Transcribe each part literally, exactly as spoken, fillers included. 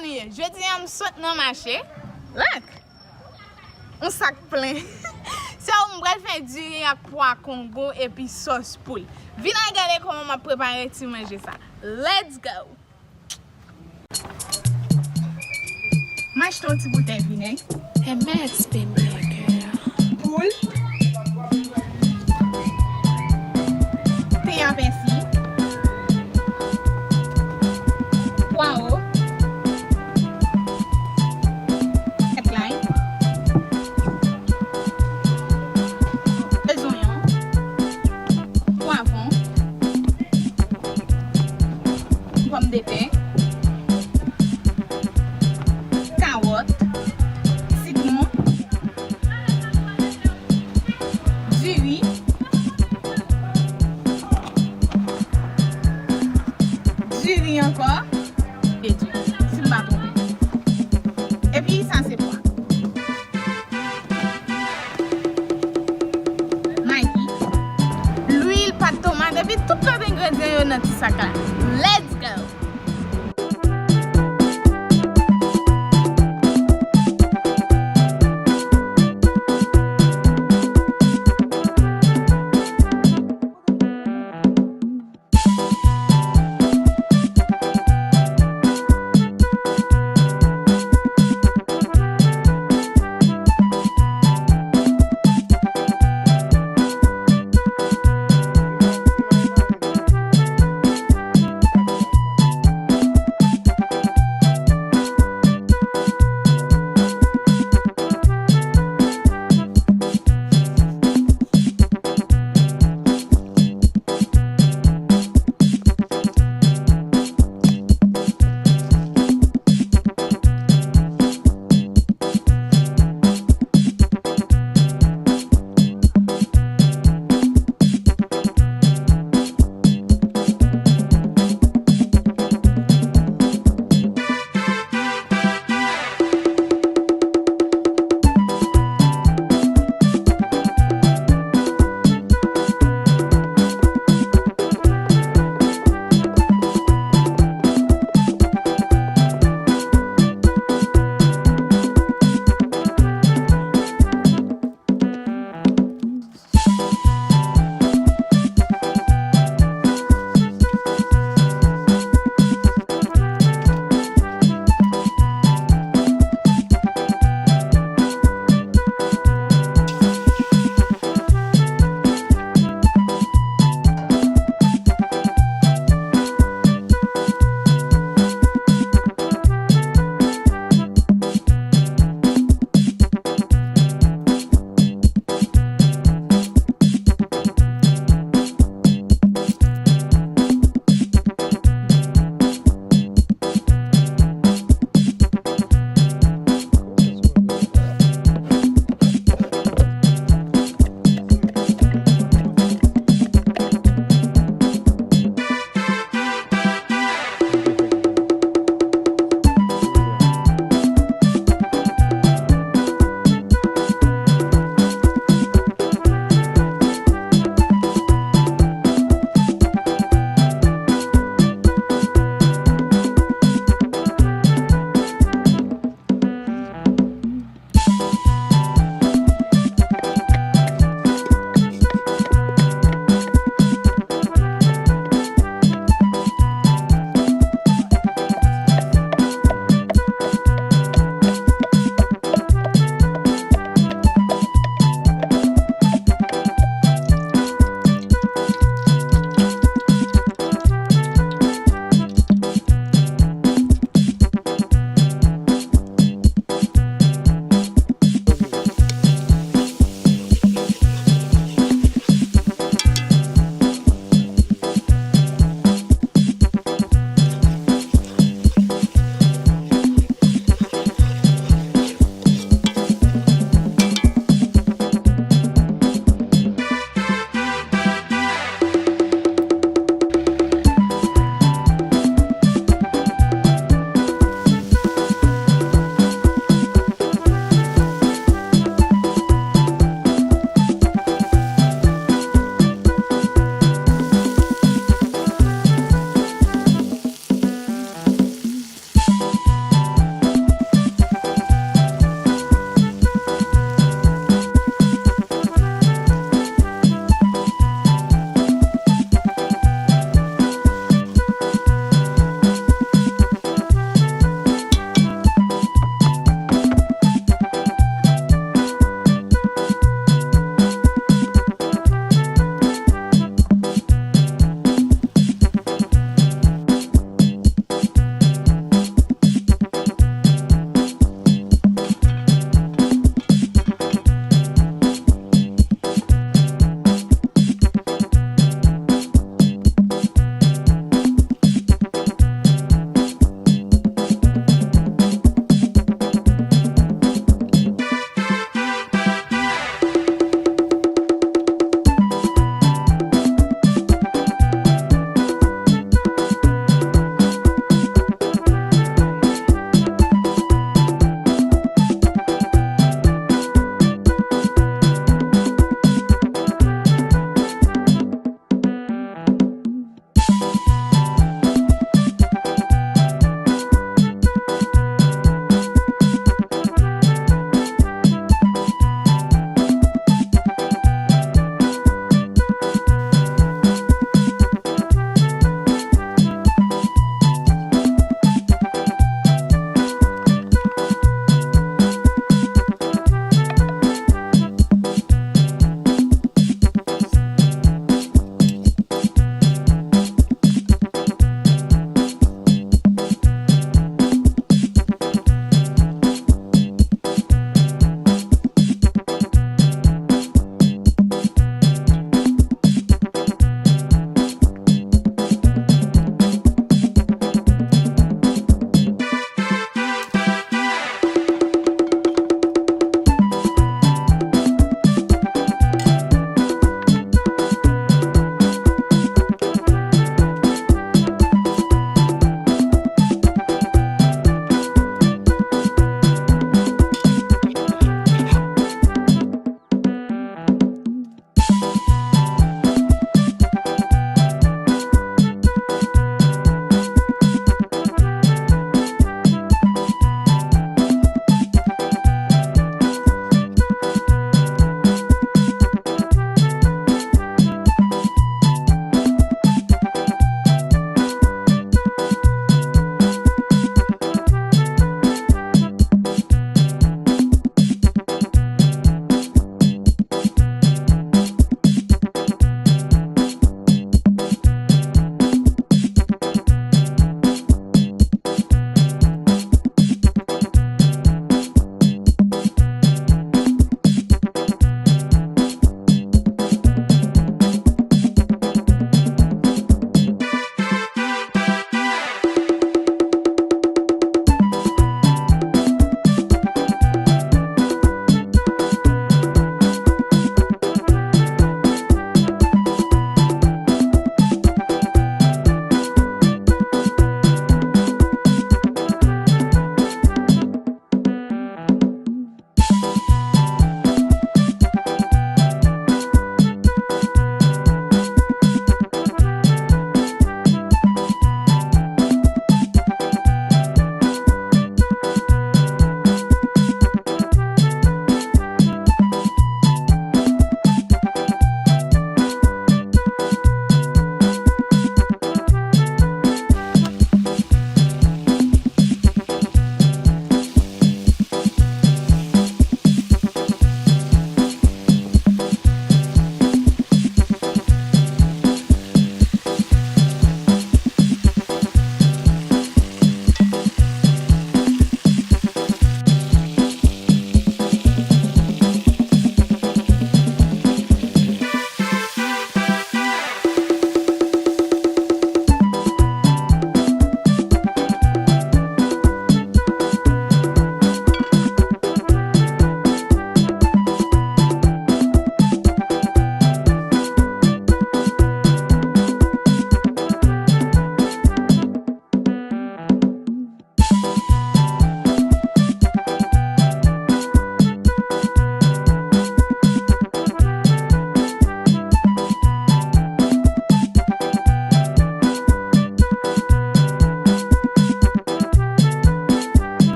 Jodi a m sot nan mache. Lak! Yon sak plen. So, m pral fè diri ak pwa kongo epi sòs poul. Vin al gade kòman m ap prepare ti manje sa. Let's go! M achte yon ti boutèy vinèg. Mèsi, baby girl. Poul. Ten a pèsi. Pwawo. Tèt lay. Zonyon. Pwavwon. Pòmdetè, kawòt, sitwon, diri, diri ankò, e diri, si m pa twonpe. Epi sa se pwa. Magi, lwil, pat tomat, epi tout lòt engredyan yo nan ti sak la. Let's go!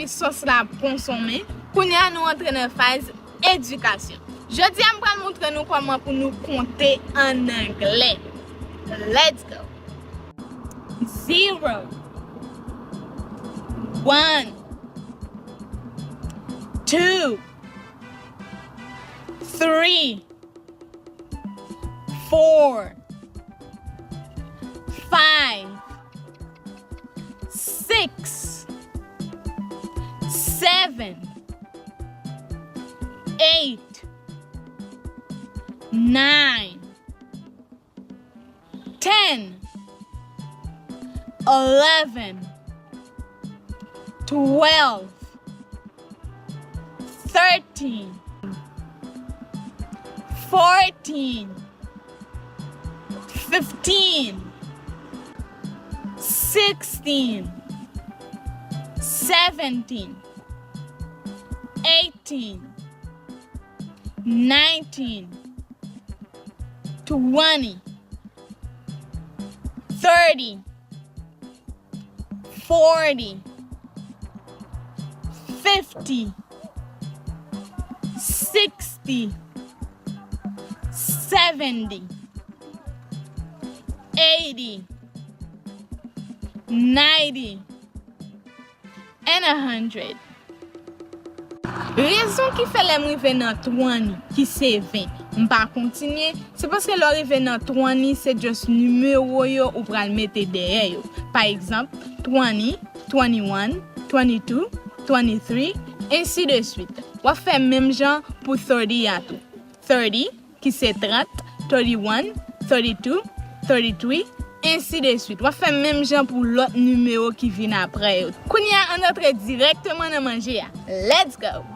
Sòs la ap konsonmen. Kounye a, nou antre nan faz edikasyon. Jodi a, m pral montre nou kòman pou nou konte an anglè. Let's go! Zero. One. Two. Three. Four. Five. Six. Seven. Eight. Nine. Ten. Eleven. Twelve. Thirteen. Fourteen. Fifteen. Sixteen. Seventeen. Eighteen. Nineteen. Twenty. Thirty. Forty. Fifty. Sixty. Seventy. Eighty. Ninety. And a hundred. Rezon ki fè lè m rive nan twenty, ki se ven, m pa kontinye, se paske lè w rive nan twenty, se just nimewo yo ou pral mete dèyè yo. Pa egzanp, twenty, twenty-one, twenty-two, twenty-three, ensi de swit. W ap fè menm jan pou thirty a tou. Thirty, ki se trant, thirty-one, thirty-two, thirty-three, ensi de swit. W ap fè menm jan pou lòt nimewo ki vin apre yo. Kounye a, ann antre dirèkteman nan manje a. Let's go!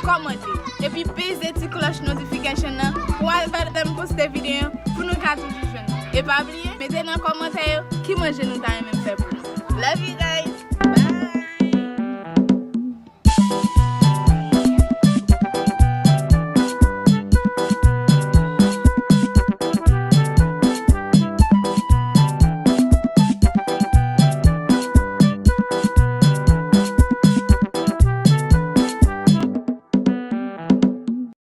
kòmante, epi peze ti klòch notification nan pou w al vè lè m poste videyo pou nou ka toujou jwenn. E pa bliye, mete nan kòmantè yo ki manje nou ta renmen m fè pou nou. Love you guys!